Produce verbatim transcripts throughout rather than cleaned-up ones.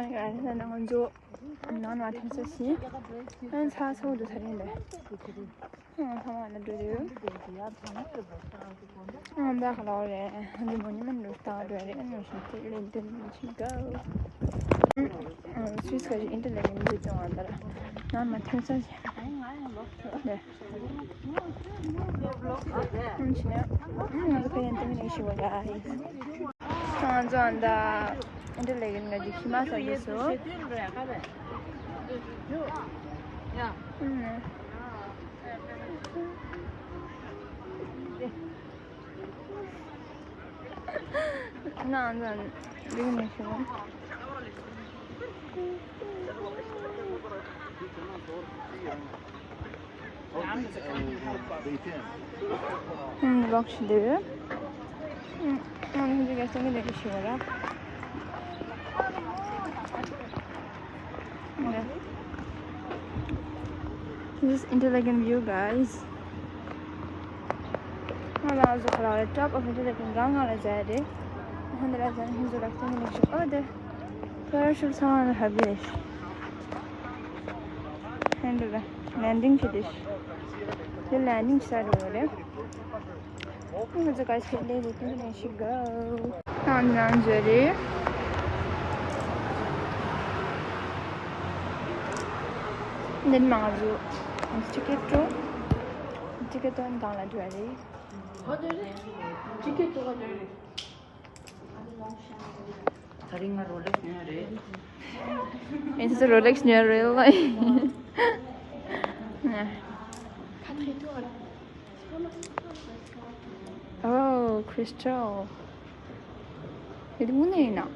ང་ཚོ་ནང་ལ་ཐོན་ས་ཞིག་ཨ་ཚ་ཚ་བོ་འདུག་ད་རིང་ལས། ཨང་ཚང་མ་ལ་འགྲོ་དུས། ཨང་ད་ག་ལོག་རེད། ཨ་འདི་མོ་ནི་མིན་འགྲོ་ད་འགྲོ་རེད། ཨ་ནི་ཞིག་ཏི་ལེ་འདི་ནི་ཆིན་གོ། ཨང་སུས་ག་ཞིག་ཨིན་ཏི་ལེ་གི་འདི་ཏོང་ཨ་ད་ར་ནང་ལ་ཐོན་ས་ཞིག་ཨང་ང་ཡང་ལོག་ཐུབ་ནས། ཨང་ཕྱིན་ན་ཨང་ང་ཚོ་ཕ་ཡན་ཏི་མི་ནི་ཞིག་བ་ག་ཨིན། ང་ཚོ་ཨ་ད་ཨིན་ཏི་ལེ་གི་ང་ཅིག་ཁྱི་མ་ས་ཡོད་སོ། ཨང་ང་ང་ལིག་ནས་ཤོག་ཨང་ལོག་ཤི་དེ། ཨང་ང་ལིག་ནས་ཤོག་ར། This is Interlaken view, guys. ང་ལ་ཟོ་ཁ་ལ་top of Interlaken གང་ང་ལ་ཟ་རེད། ཧན་ད་ལ་ཟ་ཧིན་ཟོ་ལ་ཁྱེད་ནི་ཤོག་ཨོ་དེ་parachute ཚང་ལ་ཧ་བེ་ཧན་ད་ལ་landing བྱེད་དེ་དེ་landing བྱ་རུ་རེད། ང་ཚོ་ག་ཤེད་ལས་ལས་དེ་ནས་ཤི་གོ། ང་ཚོ་རེད། འདི་ནི་ང་ཚོ་ཊི་ཀེ་ཊི་ཊི་ཀེ་ཊི་གང་ལ་འགྲོ་རེད། ཊི་ཀེ་ཊི་ག་འདྲ་རེད། ད་རིང་ང་རོ་ལེགས་ཉོས་རེད། ཨེ་ཙི་རོ་ལེགས་ཉོས་རེད་ལ། Oh, crystal. འདི་དངོས་གནས་ཡིན་ན།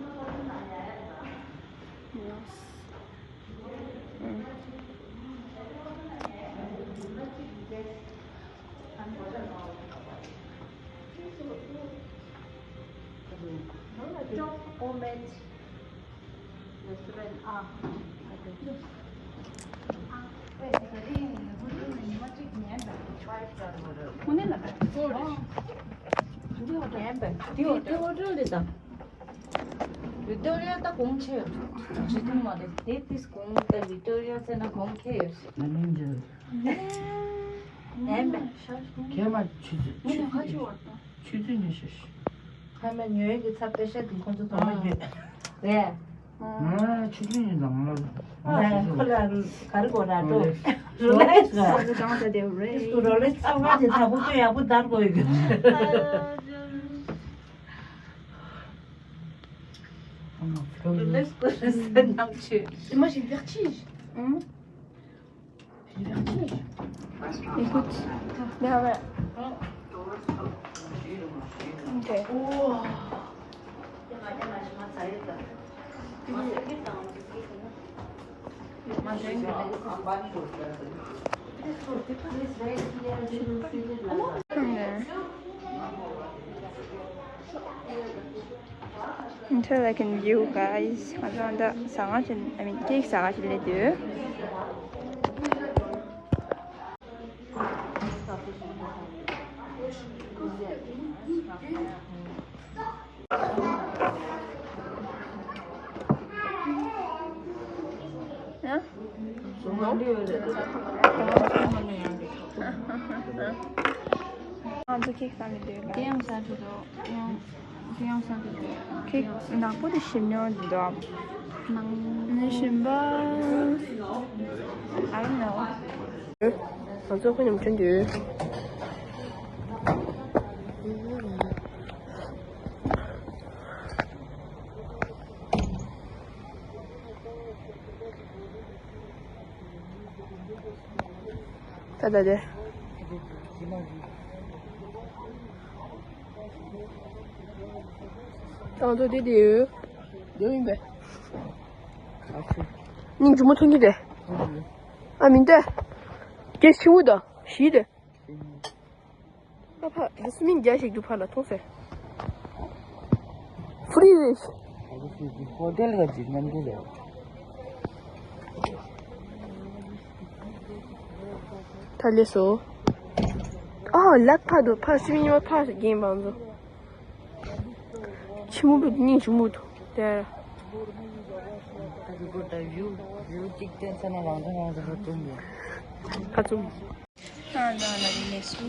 ཝི་ཀི་ཊོ་རི་ཡ་ད་གོང་ཆེ་ཡོད། ཇི་ཐུང་མ་རེད་དེ་ཏིས་གོང་ད་ཝི་ཀི་ཊོ་རི་ཡ་ཟེར་ན་གོང་ཁེ་ཡོད། ཨན་པ། ཁེ་མ་ཆུ་ཚོད་ཆུ་ཚོད་ཆུ་ཚོད་ཆུ་ཚོད་ཉི་ཤུ། ཁ་མ་ཉོས་ཀྱི་ཚབ་པེ་ཤ་དེ་ཁོ་ཚོ་ཚང་མ་ཡོད་རེད། ང་ཆུ་ཚོད་ཉི་ཤུ་ང་ལ་ཁོ་ལ་ག་རེ་གོ་ར་ཏོ་རོ་ལེགས་ག་རོ་ལེགས་ཚང་མ་དེ་ཚ་པོ་ཁྱོད་ཡག་པོ་དར་དགོས་ཡོད། རོ་ལེགས་གོ་རེད་ཟེར་ནམ་ཆོས། དེ་མ་ཞིག་བེག་ཆི། ཨང་། Écoute, là, ouais. Ok. Interlaken view, guys. ང་ཚོ་འདི་ཟ་ཁང་ཞིག I mean cake ཟ་ཁང་ཞིག་སླེབས་དུས། ཨ། ང་ཚོ་ཁེག་ཟ་མི་འདོད་ལ། དེ་ཡང་ཟ་འགྲོ་འདུག་ཡང་དེ་ཡང་ཟ་འགྲོ་འདུག་ཁེག་ནག་པོ་དེ་ཞིམ་ཉོ་འདུག་ནང་ནི་ཞིམ་པ། I don't know. ང་ཚོ་ཁོ་མཉམ་འཕྲིན་འདུག་ད་ད་དེ། ང་ཚོ་དེ་དེ་ཡོད། དེ་ཡིན་པས། སྙིང་རྗེ་མོ་མཐོང་གི་རེད། ཨ་མིན་ཏེ། སྐད་ཆེན་པོ་དང་ཞི་རེད། ཨ་ཕ་ད་སུ་མིན་རྒྱ་ཞིག་འདུག་ཕ་ལ་མཐོང་ཟེར། ཧྥུ་རི་རེད། ཧོ་ཊེལ་ག་ཅིག་མཉམ་དུ་རེད། ད་ལས་སོ། ཨ་ལག་ཕ་དུ་ཕ་སུ་མིན་མ་ཕ་རྒན་པ་ཚོ། ཆི་མོ་བུ་སྙིང་ཆི་མོ་དུ་དེ། རི་པོ་ཊར་ཝིའུ་ཝིའུ་གཅིག་བསྟན་ཚར་ན་རང་དོན་རང་གིས་སྒྲུབ་ཐུབ་ཡོད། ཁ་བཙུམ། ཨ་ད་ལ་རི་ལས་སུ།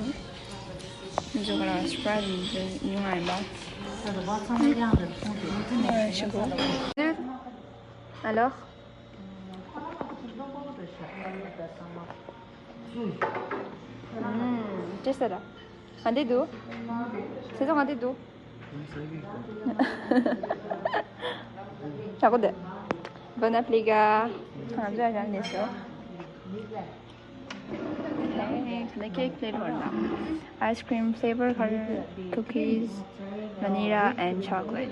མི་ཚོ་ཁ་ལ་སུ་པ་རའི་ཛི་ཉུང་ཨ་ཡིན་པ། ཨ་ལོ། ཅེས་ཟེར་ར། ང་འདི་འདུག་ཚེ་སྲོག་ང་འདི་འདུག་ཆག་གོ་དེ། Bona pliga. ང་ཚོ་ཡང་ནས་སོ། ཁ་ལ་ཁེག་ཕི་ལེ་ཝར་དང་། ice cream flavor cookies, vanilla and chocolate.